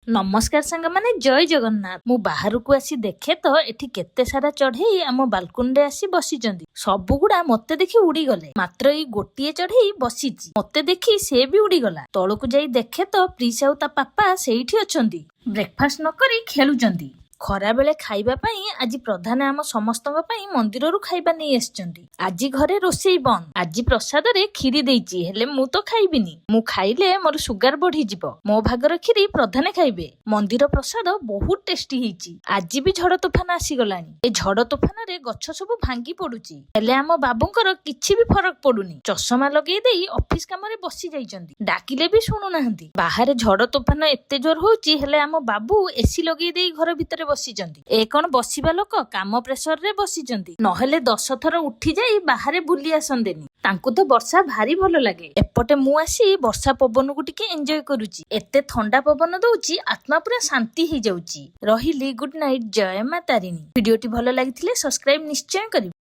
ନମସ୍କାର ସାଙ୍ଗମାନେ, ଜୟ ଜଗନ୍ନାଥ। ମୁଁ ବାହାରକୁ ଆସି ଦେଖେ ତ ଏଠି କେତେ ସାରା ଚଢେଇ ଆମ ବାଲକୁନିରେ ଆସି ବସିଛନ୍ତି। ସବୁଗୁଡା ମତେ ଦେଖି ଉଡିଗଲେ, ମାତ୍ର ଏଇ ଗୋଟିଏ ଚଢେଇ ବସିଛି। ମତେ ଦେଖି ସେ ବି ଉଡିଗଲା। ତଳକୁ ଯାଇ ଦେଖେ ତ ପ୍ରିସ୍ ଆଉ ତା ପାପା ସେଇଠି ଅଛନ୍ତି, ବ୍ରେକଫାଷ୍ଟ ନ କରି ଖେଳୁଛନ୍ତି। ଖରାବେଳେ ଖାଇବା ପାଇଁ ଆଜି ପ୍ରଧାନ ଆମ ସମସ୍ତଙ୍କ ପାଇଁ ମନ୍ଦିରରୁ ଖାଇବା ନେଇ ଆସିଛନ୍ତି। ଆଜି ଘରେ ରୋଷେଇ ବନ୍ଦ। ଆଜି ପ୍ରସାଦରେ କ୍ଷୀରି ଦେଇଛି, ହେଲେ ମୁଁ ତ ଖାଇବିନି। ମୁଁ ଖାଇଲେ ମୋର ସୁଗାର ବଢିଯିବ। ମୋ ଭାଗର କ୍ଷୀରି ପ୍ରଧାନ ଖାଇବେ। ମନ୍ଦିର ପ୍ରସାଦ ବହୁତ ଟେଷ୍ଟି ହେଇଛି। ଆଜି ବି ଝଡ ତୋଫାନ ଆସିଗଲାଣି। ଏ ଝଡ ତୋଫାନରେ ଗଛ ସବୁ ଭାଙ୍ଗି ପଡୁଛି, ହେଲେ ଆମ ବାବୁଙ୍କର କିଛି ବି ଫରକ ପଡୁନି। ଚଷମା ଲଗେଇ ଦେଇ ଅଫିସ କାମରେ ବସି ଯାଇଛନ୍ତି, ଡାକିଲେ ବି ଶୁଣୁନାହାନ୍ତି। ବାହାରେ ଝଡ ତୋଫାନ ଏତେ ଜୋର ହଉଛି, ହେଲେ ଆମ ବାବୁ ଏସି ଲଗେଇ ଦେଇ ଘର ଭିତରେ ବସିଛନ୍ତି। ଏ କଣ ବସିବା ଲୋକ? କାମ ପ୍ରେସରରେ ବସିଛନ୍ତି, ନହେଲେ 10 ଥର ଉଠି ଯାଇ ବାହାରେ ବୁଲି ଆସନ୍ତେନି। ତାଙ୍କୁ ତ ବର୍ଷା ଭାରି ଭଲ ଲାଗେ। ଏପଟେ ମୁଁ ଆସି ବର୍ଷା ପବନକୁ ଟିକେ ଏନ୍ଜୟ କରୁଛି। ଏତେ ଥଣ୍ଡା ପବନ ଦଉଛି, ଆତ୍ମା ପୁରା ଶାନ୍ତି ହେଇଯାଉଛି। ରହିଲି, ଗୁଡ୍ ନାଇଟ୍, ଜୟ ମା ତାରିଣୀ। ଭିଡିଓଟି ଭଲ ଲାଗିଥିଲେ ସବସ୍କ୍ରାଇବ ନିଶ୍ଚୟ କରିବେ।